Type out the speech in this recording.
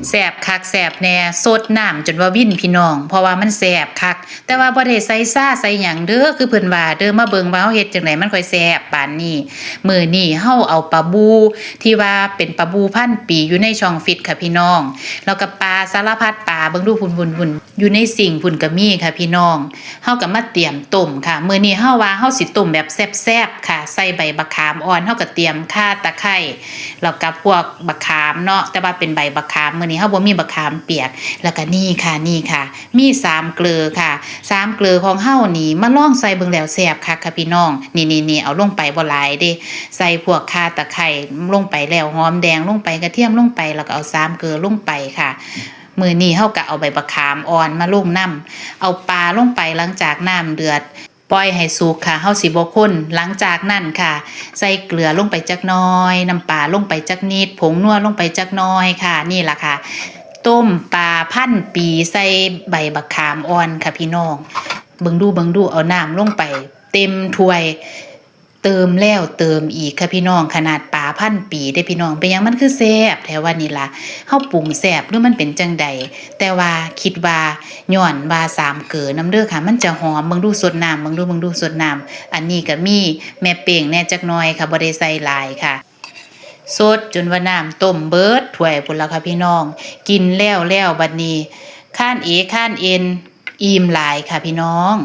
ແຊບຄັກແຊບແນ່ ສົດນ້ຳຈົນວ່າວິນພີ່ນ້ອງ ເພາະວ່າມັນແຊບຄັກ ແຕ່ວ່າບໍ່ໄດ້ໃສ່ຊາໃສ່ຫຍັງເດີ ຄືເພິ່ນວ່າເດີ ມາເບິ່ງວ່າເຮົາເຮັດຈັ່ງໃດມັນຄ່ອຍແຊບປານນີ້. ມື້ນີ້ເຮົາເອົາປາບູ່ ທີ່ວ່າເປັນປາບູ່ພັນປີ ຢູ່ໃນຊ່ອງຟຣີດຄ່ະພີ່ນ້ອງ ແລ້ວກໍປາສາລະພັດປາ ເບິ່ງດູ ພຸ້ນໆໆ ຢູ່ໃນຊິງພຸ້ນກໍມີຄ່ະພີ່ນ້ອງ. ເຮົາກໍມາຕຽມຕົ້ມຄ່ະ ມື້ນີ້ເຮົາວ່າເຮົາຊິຕົ້ມແບບແຊບໆຄ່ະ ໃສ່ໃບບັກຂາມອ່ອນ ເຮົາກໍຕຽມຂ່າ ຕະໄຄ ແລ້ວກໍພວກບັກຂາມເນາະ ແຕ່ວ່າເປັນໃບບັກຂາມ ມື້ນີ້ເຮົາບໍ່ມີບັກຂາມປຽກ. ແລ້ວກໍນີ້ຄ່ະ ນີ້ຄ່ະ ມີສາມເກືອຄ່ະ ສາມເກືອຂອງເຮົານີ້ ມາລອງໃສ່ເບິ່ງແລ້ວແຊບຄັກຄ່ະພີ່ນ້ອງ. ນີ້ໆໆ ເອົາລົງໄປບໍ່ຫຼາຍເດ້ ໃສ່ພວກຂ່າ ຕະໄຄລົງໄປແລ້ວ ຫອມແດງລົງໄປ ກະທຽມລົງໄປ ແລ້ວກໍເອົາສາມເກືອລົງໄປຄ່ະ. ມື້ນີ້ເຮົາກໍເອົາໃບບັກຂາມອ່ອນມາລົງນຳ ເອົາປາລົງໄປ ຫຼັງຈາກນ້ຳເດືອດ ປ່ອຍໃຫ້ສຸກຄ່ະ ເຮົາຊິບໍ່ຄົນ. ຫຼັງຈາກນັ້ນຄ່ະ ໃສ່ເກືອລົງໄປຈັກໜ້ອຍ ນ້ຳປາລົງໄປຈັກນິດ ຜົງນົວລົງໄປຈັກໜ້ອຍຄ່ະ. ນີ້ລະຄ່ະ ຕົ້ມປາພັນປີໃສ່ໃບບັກຂາມອ່ອນຄ່ະພີ່ນ້ອງ. ເບິ່ງດູ ເບິ່ງດູ ເອົານ້ຳລົງໄປເຕັມຖ້ວຍ ເຕີມແລ້ວເຕີມອີກຄ່ະພີ່ນ້ອງ ຂະໜາດປາພັນປີເດ້ພີ່ນ້ອງ. ເປັນຫຍັງມັນຄືແຊບແທ້ວະນີ້ລະ ເຮົາປຸງແຊບ ຫຼືມັນເປັນຈັ່ງໃດ? ແຕ່ວ່າຄິດວ່າຍ້ອນວ່າສາມເກືອນຳເດີຄ່ະ ມັນຈະຫອມ. ເບິ່ງດູ ສົດນ້ຳ ເບິ່ງດູ ເບິ່ງດູ ສົດນ້ຳ. ອັນນີ້ກໍມີແມ່ເປ້ງແດ່ຈັກໜ້ອຍຄ່ະ ບໍ່ໄດ້ໃສ່ຫຼາຍຄ່ະ. ສົດຈົນວ່ານ້ຳຕົ້ມເບິດຖ້ວຍພຸ້ນລະຄ່ະພີ່ນ້ອງ. ກິນແລ້ວແລ້ວບັດນີ້ ຄານເອຄານເອັນ ອີ່ມຫຼາຍຄ່ະພີ່ນ້ອງ.